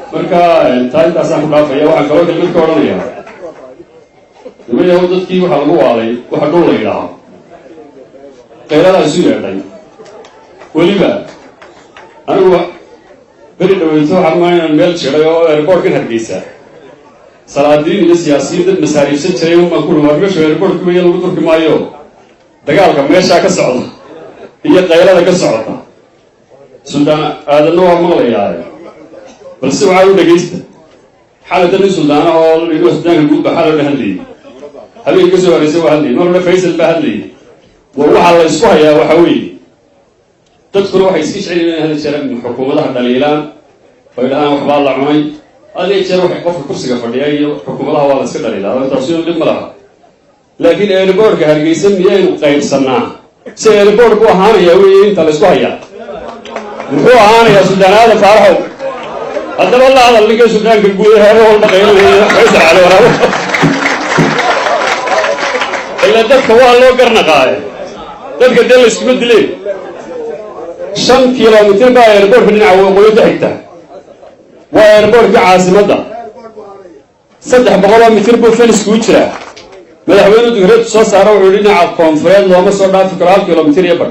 Marka taa intaasaan ku dhaafaya. Waxaan kaloo kelmad ka odhanayaa, nimayahu, dadkii waxaa lagu waalay waxa dhul la yidhaaho, qayladaa isu yeedhay. Weliba anigu beri dhaweyto waxaan umaa inaan meel jiray oo airportkan Hargeysa salaadiin iyo siyaasiyiin dad masaariifsan jiray unbaan ku war meesha airportka weya, lagu durki maayo. Dagaalka meeshaa ka socda iyo qaylada ka socota, Suldaan Aadanna waa maqlayaa, balse waxaa u dhegaysta. Xalata nin suldaana oo layidhi suldaanka guud baa xaloo dhan hadlayay, habeenka kasoo horreysay waa hadlayay, mar hore Faysal baa hadlayay. War waxaa la isku hayaa waxaa weeye, dadkuna waxay iska jecel yihiin in hada jeer xukuumadaha dhaliilaan oo idhahaan waxbaa la cunay. Had iyo jeer waxay qofka kursiga fadhiya iyo xukuumadaha waa la iska dhaliilaa, taasi dhib ma laha. Laakiin airportka Hargeysa miyaynu qaybsannaa? Si airport buu ahaanayaa weeye inta la isku hayaa. Muxuu ahaanayaa, Suldaan Aadan Faaraxow? Haddaba la hadal ninka suldaanka guud ee heero walba qaylinaya, Faysal Cali Waraabo. Ila dadka waa loo garnaqaaye, dadka dee la iskuma dileen. 5 kilomitir baa airportka dhinaca waqooyi ka xigta, waa airportkii caasimadda. 300 mitir buu fence-kuu jiraa. Madaxweyne dugreed soo saara wuxuu yihi dhinaca koonfureed looma soo dhaafi karo 1.5 kilomitir iyo bar.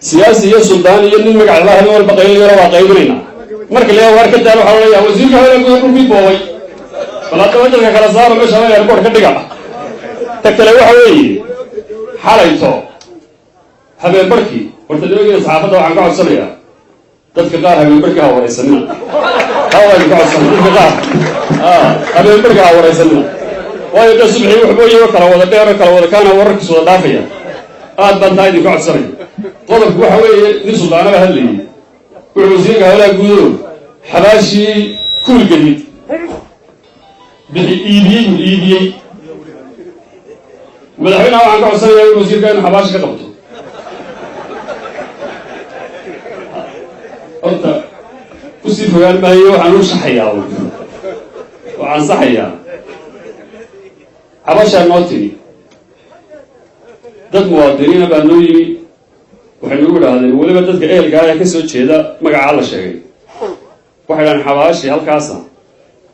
Siyaasi iyo suldaan iyo nin magac la habeen walba qaylinayana waa qaybinaynaa. Marka la waar ka daal, waxaa laleeyahay wasiirka haweenka gudaha dhulkii boobay. Bal haddaba dadka kala saaro, meesha haba airport ka dhiga. Ta kale waxa weeye, xalayto habeen barkii, horta nimankiina saxaafadda waxaan ka codsanayaa, dadka qaar habeen barkii ha waraysanina. Taa waa idinka codsanaya, dadka qaar habeen barkii ha waraysanina, waayo dee subxii waxba iyagoo kala wada dheer oo kala wada kaana wararkiis wada dhaafaya. Aad baan taa idinka codsanaya. Qodobku waxa weeye, nin suldaanaba hadlayay, wuxuu wasiirka hawlaha guudo xabaashii Kuulgadiid bixi iibiyey buu iibiyey. Madaxweynaha waxaan ka codsanayaa in wasiirka inuu xabaashi ka qabto. Horta kusii fogaan maayo, waxaan u shaxayaa, waxaan saxayaa. Xabashaa noo timi, dad muwaadiniina baa noo yimi, waxay nagu idhaahdeen, weliba dadka ehelka ah ee ka soo jeeda magacaa la sheegay, waxay dhahaan xabaashii halkaasa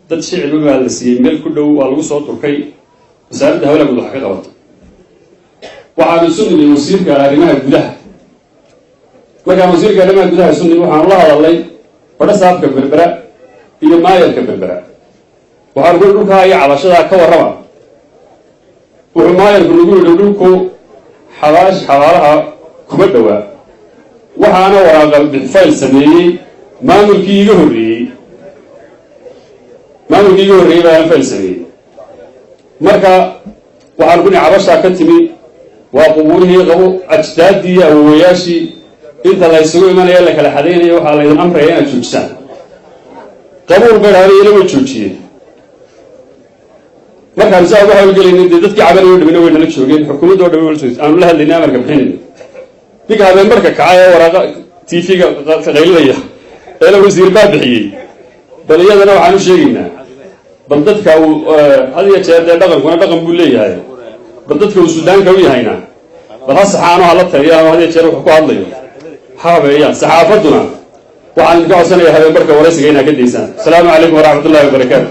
dad shiciba baa la siiyey, meel ku dhow waa lagu soo durkay, wasaaradda hawlaha guud wax ka qabato. Waxaanu isu nimi wasiirka arrimaha gudaha. Markaan wasiirka arrimaha gudaha isu nimi, waxaanu la hadalnay badhasaabka Berbera iyo maayarka Berbera. Waxaanu kui dhulkaa iyo cabashadaa ka warrama. Wuxuu maayarku nagu yidhi dhulku xabaash xabaalaha kuma dhowaa, waxaana waraaqa fayl sameeyey maamulkii iga horreeyey, maamulkii iga horreeyey baana fayl sameeyey. Marka waxaanu ku nihi cabashaa ka timi waa qubuurihii qabo ajdaaddii iyo awowayaashii, inta la ysugu imanaya la kala xadaynaya, waxaa laydin amraya inaad joojisaan. Qabuul bay dhahdeen, iyana way joojiyeen. Markaanu saa uga hawlgelaynin, dee dadkii cabanayo dhamina way nala joogeen, xukuumadda o dhami way nala joogeen, aanu la hadlaynay, amarka bixinayna. Ninka habeen marka kacay ee waraaqa TV-ga ka qaylinaya eela wasiir baa bixiyey, bal iyadana waxaan u sheegaynaa, bal dadka uu had iyo jeer dee dhaqankuna dhaqan buu leeyahay, bal dadka uu suldaanka u yahayna bal ha saxaano, hala taliyaan oo had iyo jeer wuxuu ku hadlayo ha habeeyaan. Saxaafadduna waxaan idinka codsanayaa habeen marka waraysiga inaad ka daysaan. Asalaamu calaykum waraxmat ullahi wabarakaatu.